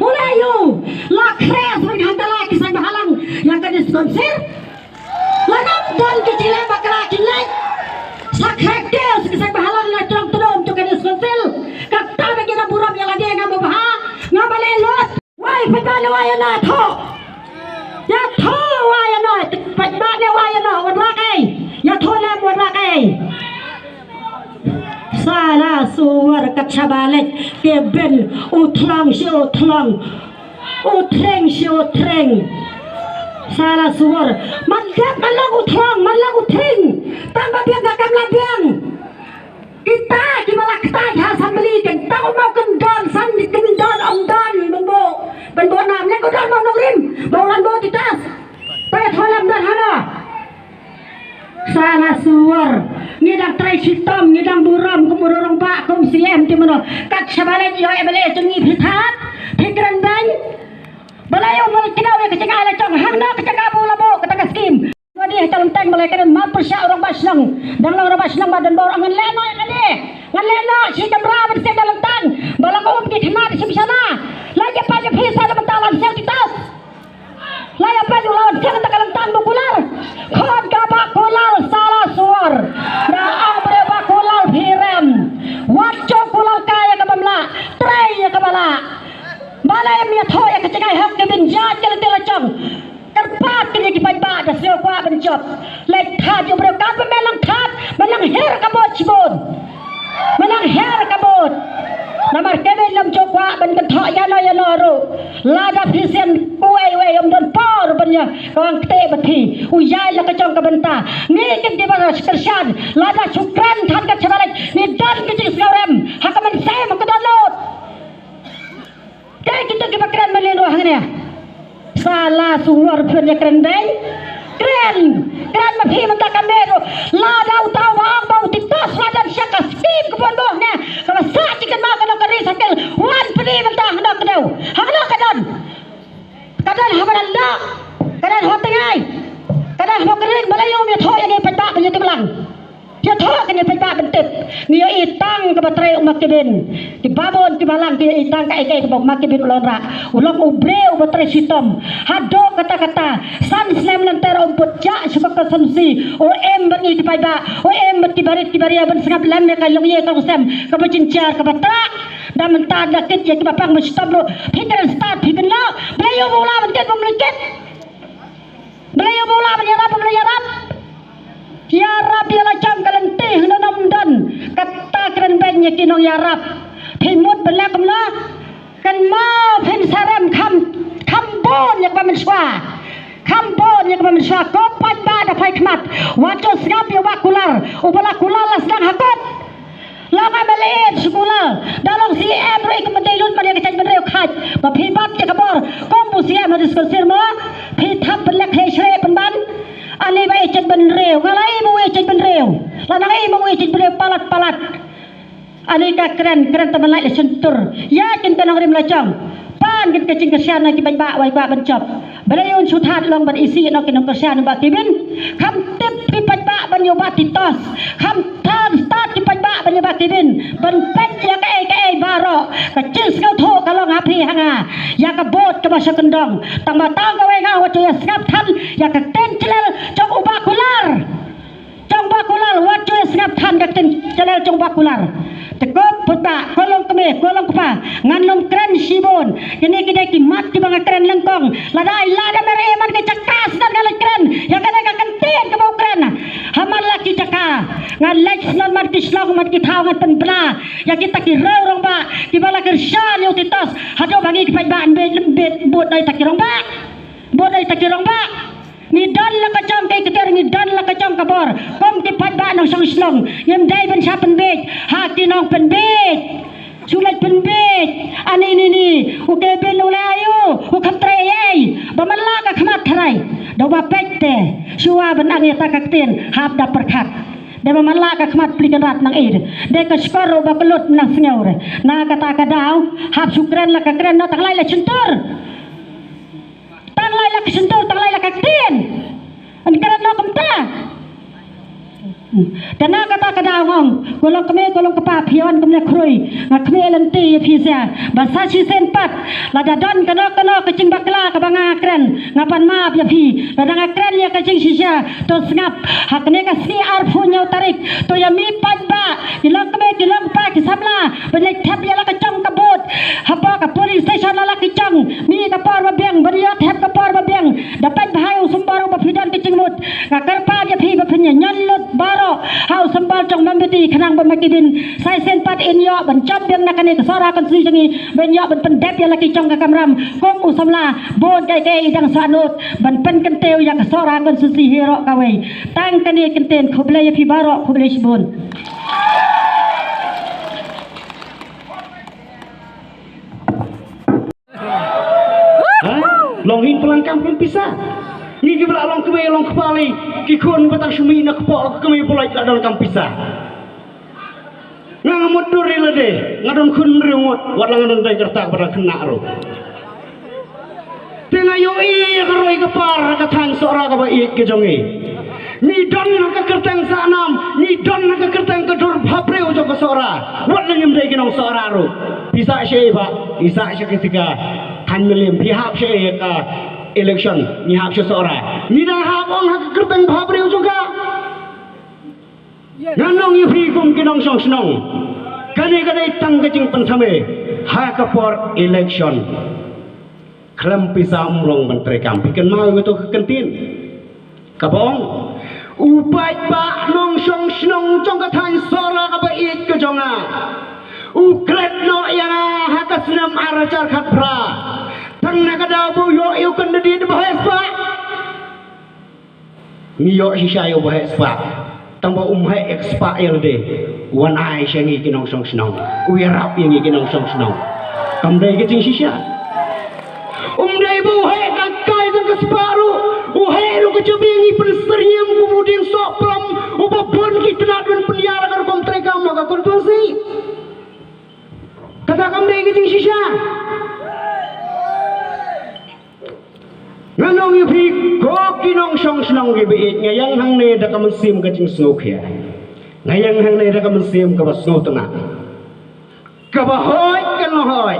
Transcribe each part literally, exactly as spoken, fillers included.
Ula yu, la kres ban hantala ki seng bahalang ïa ka dispensary. La nam don ki chile bakra ki lek. Sa kret ke ki seng bahalang la trong trom tu ka dispensary. Kata ba ki na burom ïa lade nga ba bha, nga ba le lot. Wai peta ne wai na tho. Ya tho wai na, peta ne wai na, wat la kai. Ya tho le wat la kai. Sala suwar ka chabalek ke ben u thlong shi u thlong. U threng shi u threng. Sala suwar. Man dep man lang u thlong, man lang u threng. Tang ba biang ka kam la biang. Kita ki ba la ktai ha assembly kan tang u mau kan don san kan don ong don ban bo. Ban bo nam ne ko don mau nongrim. Mau lan bo titas. Pai tholam don hana. Sala suwar. Ngi dang trai shitom, ngi dang burom kum ururong ba kum C M ti mano. Kat shabalek yo M L A tu ngi phi that. Phi kren bang. Balai yo mul kinaw ya kacang ala cong. Hang na kacang abu labo kata ka skim. Wadi ha Talentang balai kren ma persya ururong ba shnong. Dang la ururong ba shnong ba don bor ngan leno ya kane. Ngan leno shi kamra ban se Talentang. Bala ko um ki khna di shim shana. La ya pa ya phi sa da mentang lan sel kitas. La ya pa yu lawan siang ta ka Lentang ba kular. Khon ka ba kular sala suwar. Da ong bre ba kular phi rem. Wat cho kular ka ya ka bamla. Trai ya ka bala. Bala em ya tho ya ka chengai hok ke bin ja ke le te la chong. Kyrpad ke ni ki pai ba da sio kwa ban chop. Lek that yu bre ka ba me lang that. Me lang her ka bot chibun. Manang her ka bot. Namar kane lem jok wa ban kan thok ïa no ïa no ru. Lada phi sien uwei uwei ym don por ban ïa kawang kte ba thi. U ïai la ka jong ka bynta. Ngi kin ki ba kyrshan. Lada shu kren than ka chabalek. Ngi don ki jingsngewrem. Ha ka mynsiem ha ka dohnud. Te kita kiba kren ma lin ruh hangne. Sala suwar phin ïa kren dei. Kren. Kren ma phi mynta ka met ruh. Lada uta u ba ong ba u Titos la don sha ka skim ka bun boh ne. Kaba sah chicken ma ka dong ka ri sakil. Wan phi mynta hangno ka dei. Hangno ka don. Ka don ha madan dok. Ka don ha tngai. Ka don ha kring ba la ïoh ïa thoh ïa ngi paidbah ba ïa tip lang. Ïa thoh kane paidbah ban tip. Ngi ïohi tang kaba trei u Makibin. Kiba bun kiba lang ki ïohi tang kaei kaei kaba u Makibin u la wanrah. U long u briew uba trei shitom. Haduh katta katta. San snem lynter um put jah sha ka constituency. U im bad ngi ki paidbah. U im bad ki barit ki baria ban sngap lem ïa ka longïing ka longsem. Kaba jynjar kaba trah. Da mynta da kit ïa kiba pang ba shitom ruh. Phi kren stad phi kynnoh. Balei u ba u lah ban kit bym leit kit. Balei ïa u ba u lah ban ïarap, u ba u lah ïarap. Ïarap ïa la jong ka lynti hynda ym don. Kata kren beiñ ïa ki nongïarap. Phi mut ban leh kumno? Kynmaw phin sa rem kham, kham bun ïa kaba mynshuwa. Kham bun ïa kaba mynshuwa. Ko paidbah da phai khmat. Wat ju sngap ïa u Bah Kular. U Bah Kular la sdang ha kot. Long M L A sha Kular, da long C M ruh i kum ban dei lut ban ïa ka jaitbynriew khat. Ba phi bat ïa ka bor kum u C M ha District Council mo. Phi thap ban leh khleh shleh pynban. Ani ba i jaitbynriew, nga la i ba u i jaitbynriew. La nang i ba u i jaitbynriew palat palat. Ani ka kren, kren tang ban lait la shyntur. Ïa kin ka nongrim la jong. Pan kin ka jingkyrshan na ki paidbah wai ba ban jop. Balei un shu thad long ban isih noh ki nongkyrshan u Bah Kevin. Kham tip ki paidbah ban ïa u Bah Titos. Kham thad stad ki paidbah ban ïa u Bah Kevin. Ban peit ïa kaei kaei baroh. Ka jingsngewthuh ka long ha phi ha nga. Ïa ka vote kaba sha kyndong. Tang ba tang kawei nga wat ïa sngap than ïa ka ktien kylliang jong u Bah Kular. Jong Bah Kular, wat ju sngap than ka ktien kylliang jong Bah Kular. Te ko putba, ko long kmie, ko long kpa, ngan ym kren shibun. Kine ki dei ki mat kiba nga kren lyngkong. Lada ai lada mer e man ka jaka sdang nga leit kren. Ïa kane ka ktien kaba u kren. Ha man la ki jaka. Nga leit sdang man ki shlong man ki thaw ngan pynbna. Ïa kita ki riew rangbah kiba la kyrshan ïa u Titos. Haduh ba ngi ki paidbah nbit nbit bud dei ta ki rangbah. Bud dei ta ki rangbah. Ngi don la ka jong ka kter, ngi don la ka jong ka bor. Kum ki paidbah nongshong shnong. Ngim dei ban sa pynbeit. Ha ki nongpynbeit. Shu leit pynbeit. Ani ni ni. U Kevin u la ïoh. U kham trei ei. Ba man la ka khmat tharai. Da ba peit te. Shuwa ban ang ïa ta ka ktien. Hap da pyrkhat. Da ba man la ka khmat pli kan rat nang ei. Da ka shkor u ba klut nang sngew re. Na kata ka daw. Hap shu kren la ka kren na tang lai la shyntur. Tang lai la ka shyntur, tang lai la ka ktien. An kren noh kumta. Te na kata ka daw nga ong, ko long kmie, ko long kpa, phi wan kumne khrui, nga khmih lynti ïa phi sha. Ba sa shisien pat, lada don kano kano ka jingbakla kaba nga kren, nga pan map ïa phi. Lada nga kren ïa ka jingshisha, to sngap. Ha kane ka sngi arphew hynñiew tarik, to ïa mih paidbah, ki long kmie, ki long kpa, ki samla, ban leit thep ïa la ka jong ka vote hapoh ka polling station la la ki jong. Mih ka por ba biang, ban ïoh thep ka por ba biang. Da peit bha ïa u symbol ruh ba phi don ka jingmut. Nga kyrpad ïa phi ba phin ïa ñion lut baroh ha u symbol jong Mombati khnang ba ma ki bin sa shisien pat yn ïoh ban jop biang na kane ka Sohra constituency jong ngi, ban ïoh ban pyndep ïa la ki jong ka kamram kum u samla. Bun kai kai i dang sah nud ban pynkyntiew ïa ka Sohra constituency hi ruh kawei. Tang kane kyntien, khublei ïa phi baroh, khublei shibun. Ha? Long hi pynlong kam pynpisa. Ngi kiba la long kmie long kpa lei, ki khun ba tang shu mih na kpoh ka kmie pynlong la don kam pisa. Nga, nga mutdur ïa lade, nga don khun hynriew ngut, wat la nga don dei kyrta ba dang khynnah ruh. Te nga ïohi ïa ka roi ka par ha ka thaiñ Sohra kaba ïeit ka jong ngi. Ngi don ha ka kyrteng sahnam, ngi don ha ka kyrteng ka dur bhabriew jong ka Sohra. Wat la ngim dei ki nong Sohra ruh. Phi sah shaei ba, phi sah sha ka tika thaiñ Mylliem, phi hap shaei ha ka election, ngi hap sha Sohra. Ngi dang hap ong ha ka kyrteng bhabriew jong ka. Ngan ong ïa phi kum ki nongshong shnong, kane ka dei tang ka jingpynthame ha ka por election. Khlem pisa um long ban treikam. Phi kynmaw ïa kato ka kyntien kaba ong, u paidbah nongshong shnong jong ka thaiñ Sohra kaba ïeit ka jong nga, u klet noh ïa nga ha ka snem ar hajar khatphra. Tang na ka daw ba u ïoh ïa u candidate ba heh spah. Ngi ïoh shisha ïa u ba heh spah. Tang ba um heh spah ïa lade, u wan ai sha ngi ki nongshong shnong, u ïarap ïa ngi ki nongshong shnong. Kam dei ka jingshisha. Um dei ba u heh ka kai tang ka spah ruh, u heh ruh ka jabieng, ngi pynsyriem kum u dieng sohprom uba bun ki tnat ban pynïar ha ka rukom treikam ha ka constituency. Kata kam dei ka jingshisha. Ngan ong ïa phi ko ki nongshong shnong kiba ïeit, nga ïeng hangne da ka mynsiem ka jingsngewkhia. Nga ïeng hangne da ka mynsiem kaba sngewtynnat. Kaba hoi kan long hoi,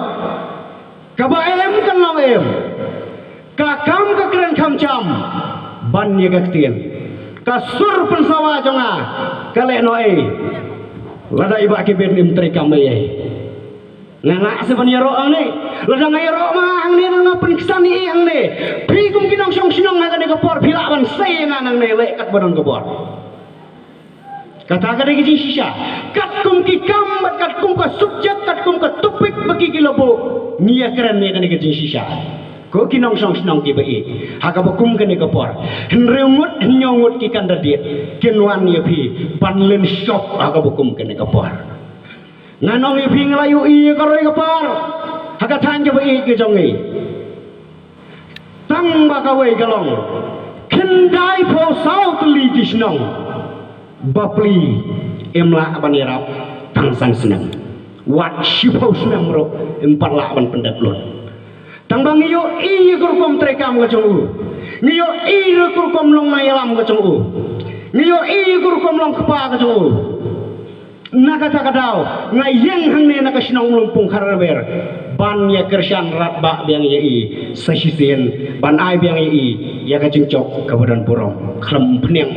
kaba em kan long em. Ka kam ka kren kham jam ban ïa ka ktien. Ka sur pynsawa jong nga ka leh noh ei lada i Bah Kibin im treikam ei ei. Nga lah seh ban ïaroh hangne. Lada nga ïaroh ma hangne, nga pynksan ïa i hangne. Phi kum ki nongshong shnong ha kane ka por phi lah ban sei ïa nga hangne leh katba don ka bor. Kata ka dei ka jingshisha. Katkum ki kam bad katkum ka subject, katkum ka topic ba ki ki la buh, ngi ïakren ïa kane ka jingshisha. Ko ki nongshong shnong kiba ïeit, ha kaba kum kane ka por, hynriew ngut hynñiew ngut ki candidate kin wan ïa phi ban lynshop ha kaba kum kane ka por. Ngan ong ïa phi, nga la ïohi ïa ka roi ka par ha ka thaiñ kaba ïeit ka jong ngi. Tang ba kawei ka long, khyndai phew saw tylli ki shnong bapli im lah ban ïarap tang san snem. Wat shiphew snem ruh im pat lah ban pyndep lut. Tang ba ngi ïohi ïa ka rukom treikam ka jong u, ngi ïohi ïa ka rukom long nongïalam ka jong u, ngi ïohi ïa ka rukom long kpa ka jong u. Na kata ka daw nga ïeng hangne na ka shnong Mlungpung Khararber ban ïa kyrshan radbah biang ïa i sa shisien, ban ai biang ïa i ïa ka jingjop kaba don burom. Khlem pynïang.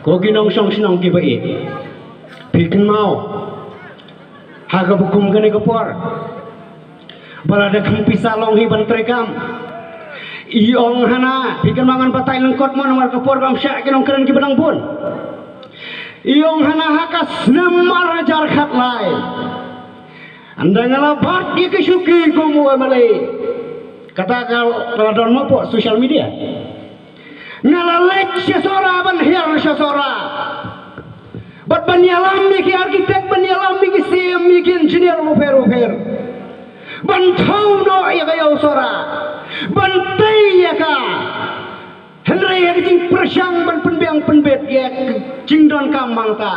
Ko ki nongshong shnong kiba ïeit, phi kynmaw ha kaba kum kane ka por, ba lada kham pisa long hi ban treikam. I ong hana, phi kynmaw, ngan batai lyngkot mo namar ka por kam shah, ki nongkren kiba dang bun. I ong hana ha ka snem ar hajar khatlai, ynda nga la bat ïa ka shuki kum u MLA. Kata ka la don mo hapoh social media. Nga la leit sha Sohra ban hiar sha Sohra bad ban ïalam ïa ki architect, ban ïalam ïa ki CM, ïa ki engineer bapher bapher, ban thaw noh ïa ka ïew Sohra, ban tei ïa ka. Hynrei ïa ka jingpyrshang ban pynbiang pynbit ïa ka jingdonkam hangta,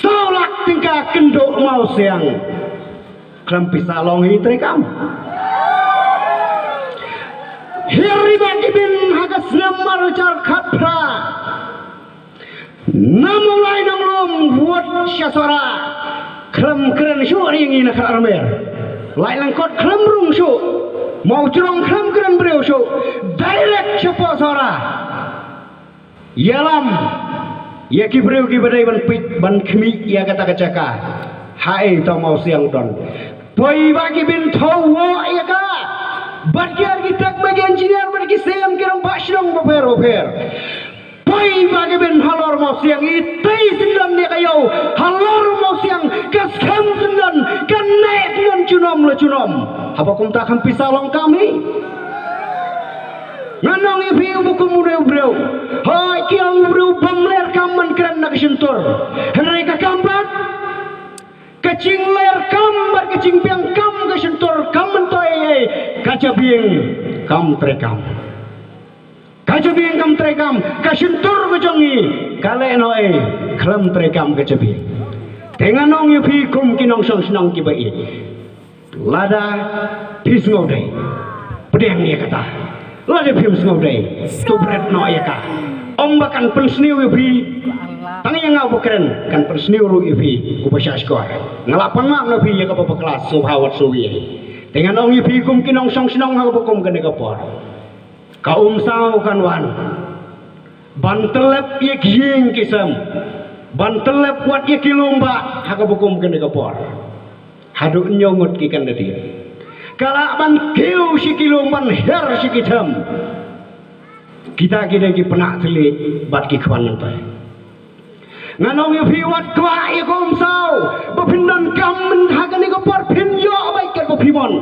saw lak tyngka kynduh mawsiang. Khlem pisa long hi treikam. Hiar i Bah Kibin Snem arhajar khatphra. Na Mawlai Nonglum, wut sha Sohra. Khlem kren shuh ïa ngi na Khatarmer. Laitlangkot khlem rung shuh. Mawjrong khlem kren briew shuh. Direct shapoh Sohra. Ïalam ïa ki briew kiba dei ban peit ban khmih ïa kata ka jaka. Haei to Mawsiang don. Poi Bah Kebin, thaw wah ïa ka. Bad ki architect bad ki engineer bad ki C M ki rangbah shnong bapher bapher. Poi Bah Kebin halor Mawsiang, itei syndon ïa ka ïew halor Mawsiang, ka skhem syndon, ka neh syndon junom la junom. Haba kumta kham pisa long kam hi. Ngan ong ïa phi, uba kum une u briew, hooid, ki ong u briew bym ler kam ban kren na ka shyntur. Hynrei ka kam pat, ka jingler kam bad ka jingbiang kam ka shyntur kam myntoi ei, ka jabieng kam treikam. Ka jabieng kam treikam, ka shyntur ka jong ngi ka leh noh ei, khlem treikam ka jabieng. Te ngan ong ïa phi kum ki nongshong shnong kiba ïeit, lada phi sngewdei, pdiang ïa kata. Lada phim sngewdei, to bret noh ïa ka. Ym ba kan pynsniew ïa phi, tang ïa nga uba kren kan pynsniew ruh ïa phi uba shah shkor. Nga la pan map na phi ïa kaba bakla, sngewbha wat sngew ei. Te ngan ong ïa phi kum ki nongshong shnong ha kaba kum kane ka por. Ka Umsaw kan wan ban tyllep ïa ki ïing ki sem, ban tyllep wat ïa ki lum bah ha kaba kum kane ka por. Haduh hynñiew ngut ki candidate. Ka lah ban kiew shi ki lum, ban her shi ki them. Kita ki dei ki pynah thylliej bad ki khwan myntoi. Ngan ong ïa phi, wat kwah ïa ka Umsaw ba phin donkam ha kane ka por, phin ïoh beit katba phi mon.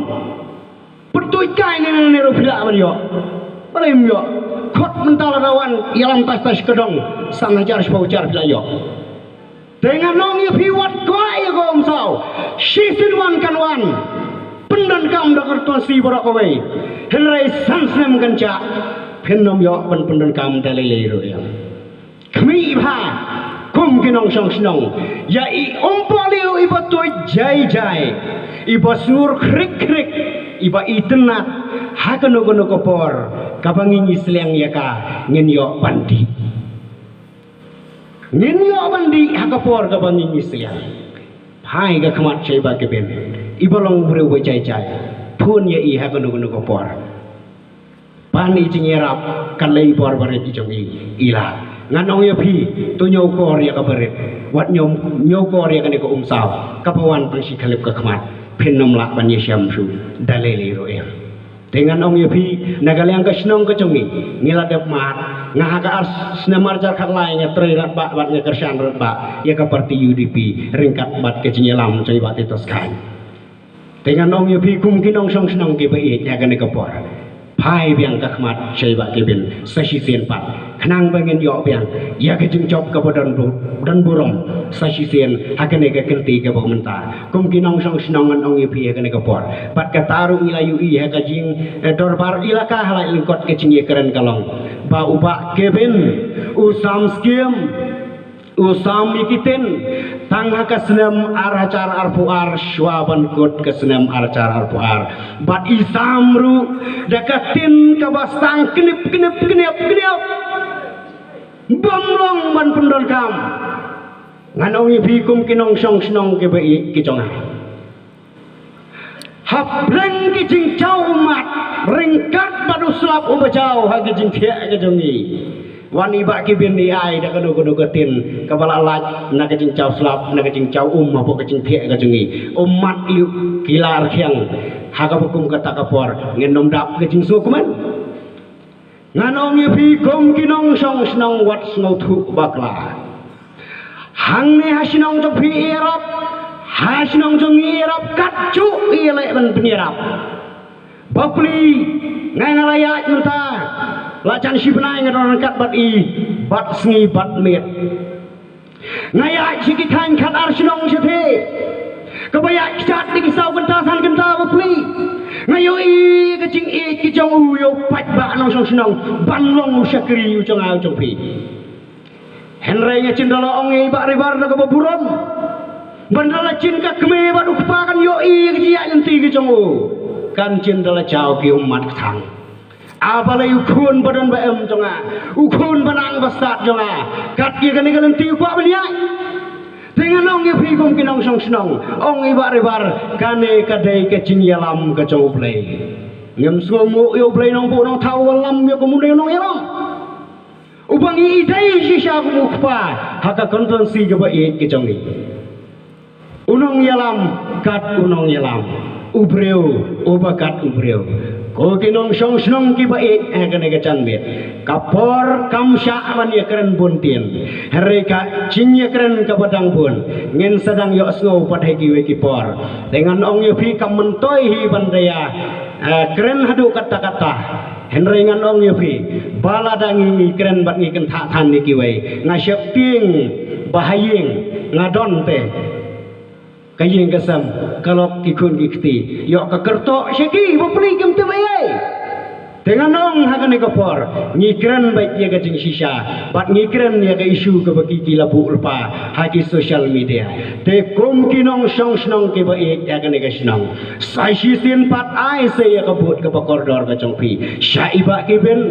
Pyntuid kai ne ne ruh phi lah ban ïoh. Balei ym ïoh? Khot mynta lada wan ïalam tas tas ka dong, san hajar shiphew hajar phi lah ïoh. Te ngan ong ïa phi, wat kwah ïa ka Umsaw. Shisien wan kan wan pyndonkam da ka constituency baroh kawei. Hynrei san snem kan jah, phin ym ïoh ban pyndonkam da lei lei ruh ïa. Khmih bha kum ki nongshong shnong ïa i umpohliew iba tuid jai jai, iba sngur khrik khrik, iba itynnad ha kano kano ka por kaba ngin ïa sliang ïa ka, ngin ïoh ban dih. Ngin ïoh ban dih ha ka por kaba ngin ïa sliang. Phai ka khmat sha i Bah Kebin, iba long u briew ba jai jai. Phone ïa i ha kano kano ka por. Pan i jingïarap, kan lei bor barit i jong i, i lah. Ngan ong ïa phi, to ñiewkor ïa ka barit. Wat ñiew, ñiewkor ïa kane ka Umsaw kaba wan tang shi khyllip ka khmat. Phin ym lah ban ïashem shuh da lei lei ruh em. Te ngan ong ïa phi, na ka liang ka shnong ka jong ngi, ngi la dep mad. Nga ha ka ar snem arhajar khatlai nga trei radbah bad nga kyrshan radbah ïa ka party U D P ryngkat bad ka jingïalam jong i Bah Titus Chyne. Te ngan ong ïa phi kum ki nongshong shnong kiba ïeit ha kane ka por, phai biang ka khmat sha i Bah Kebin sa shisien pat, khnang ba ngin ïoh biang ïa ka jingjop kaba don bu-, don burom sa shisien ha kane ka kynti kaba mynta. Kum ki nongshong shnong ngan ong ïa phi ha kane ka por, bad kata ruh ngi la ïohi ha ka jing, eh, dorbar elaka ha Laitlangkot, ka jingïakren ka long ba u Bah Kebin u sam skim, u sam ïa ki tin tang ha ka snem arhajar arphew ar, shuwa ban kut ka snem arhajar arphew ar. Bad i sam ruh da ka tin kaba stang knip knip knip knip, bym long ban pyndonkam. Ngan ong ïa phi kum ki nongshong shnong kiba ïeit ki jong nga, hapdeng ki jingjaw ummat ryngkat bad u slap uba jaw ha ki jingthiah ka jong ngi, wan i Bah Kebin i ai da kano kano ka tin kaba la lait na ka jingjaw slap, na ka jingjaw um hapoh ka jingthiah ka jong ngi. Ummat ïoh ki la rkhiang ha kaba kum kata ka por, ngin ym dap ka jingsngewkmen. Ngan ong ïa phi kum ki nongshong shnong, wat sngewthuh bakla. Hangne ha shnong jong phi ïarap, ha shnong jong ngi ïarap, katjuh ïaleh ban pynïarap. Bapli, nga nga la ïaid mynta la jan shi bnai nga don ryngkat bad i, bad sngi bad miet. Nga ïaid sha ki thaiñ khatar shnong shatei, kaba ïaid kjat da ki saw kynta san kynta bapli. Nga ïohi ka jingïeit ka jong u ïa u paidbah nongshong shnong ban long u shakri u jong nga u jong phi. Hynrei nga chim da la ong ïa i Bah Ribar da kaba burom, ban da la chim ka kmie bad u kpa kan ïohi ïa ka jingïaid lynti ka jong u, kan chim da la jaw ki ummat kthang. A balei u khun ba don ba em jong nga, u khun ba nang ba stad jong nga, kat ïa kane ka lynti u kwah ban ïaid. Te ngan ong ïa phi kum ki nongshong shnong, ong i Bah Ribar, kane ka dei ka jingïalam ka jong U Blei. Ngim sngewnguh ïa U Blei Nongbuh Nongthaw u lam ïa kum une u nongïalam. Uba ngi ïeit shisha kum u kpa ha ka constituency kaba ïeit ka jong ngi. U nongïalam kat u nongïalam, u briew uba kat u briew. Ko ki nongshong shnong kiba ïeit ha kane ka janmiet, ka por kam shah ban ïakren bun tien. Hynrei ka jingïakren kaba dang bun ngin sa dang ïohsngew pat ha kiwei ki por. Te ngan ong ïa phi kam myntoi hi ban da ïa, eh, kren haduh katta katta. Hynrei ngan ong ïa phi, ba lada ngi, ngi kren bad ngi kynthah than ïa kiwei, nga sheptieng ba ha ïing nga don te ka ïing ka sem, ka lok ki khun ki kti, ïoh ka kyrtoh sha ki bapli kim tip ei ei. Te ngan ong ha kane ka por, ngi kren beit ïa ka jingshisha bad ngi kren ïa ka issue kaba ki, ki la buh lypa ha ki social media. Te kum ki nongshong shnong kiba ïeit ha kane ka shnong, sa shisien pat ai sa ïa ka vote kaba kordor ka jong phi sha i Bah Kevin.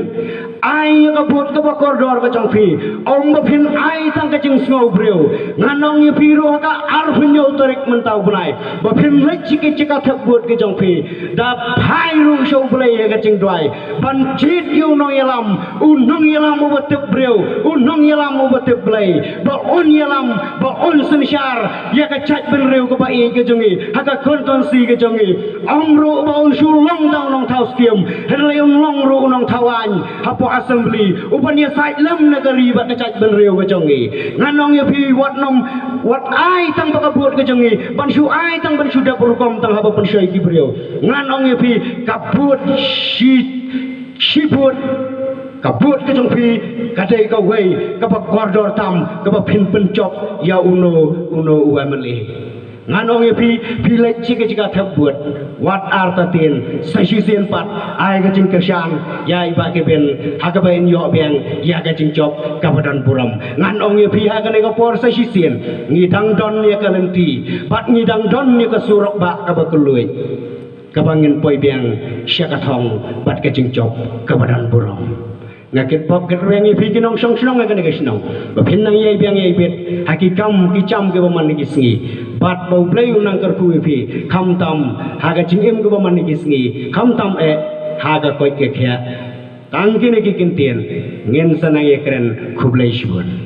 Ai ïa ka vote kaba kordor ka jong phi. Ym ba phin ai tang ka jingsngew briew. Ngan ong ïa phi ruh ha ka arphew hynñiew tarik mynta u bnai, ba phin leit sha ki jaka thep vote ka jong phi, da phai ruh sha U Blei ha ka jingduwai ban jied ïa u nongïalam, u nongïalam uba tip briew, u nongïalam uba tip Blei, ba un ïalam, ba un synshar ïa ka jaitbynriew kaba ïeit ka jong ngi ha ka constituency ka jong ngi. Ym ruh ba un shu long tang u nongthaw skim, hynrei un long ruh u nongthaw aiñ hapoh assembly, u ban ïasaid lem na ka ri bad ka jaitbynriew ka jong ngi. Ngan ong ïa phi, wat nym, wat ai tang ba ka vote ka jong ngi ban shu ai tang, ban shu dep rukom tang haba pynshoi ki briew. Ngan ong ïa phi, ka vote shi, shi vote, ka vote ka jong phi ka dei kawei kaba kordor tam, kaba phin pynjop ïa uno uno u MLA. Ngan ong ïa phi, phi leit sha ki jaka thep vote, wat artatien, sa shisien pat ai ka jingkyrshan ïa i Bah Kevin ha kaba in ïoh biang ïa ka jingjop kaba don burom. Ngan ong ïa phi, ha kane ka por sa shisien ngi dang don ïa ka lynti bad ngi dang don ïa ka surok bah kaba kylluid, kaba ngin poi biang sha ka thong bad ka jingjop kaba don burom. Nga kitbok kitrwiang ïa phi ki nongshong shnong ha kane ka shnong, ba phin nang ïai biang ïai bit ha ki kam ki jam kiba man la ki sngi, bad ba U Blei un nang kyrkhu ïa phi, khamtam ha ka jingim kaba man la ki sngi, khamtam eh ha ka koit ka khiah. Tang kine ki kyntien ngin sa nang ïakren. Khublei shibun.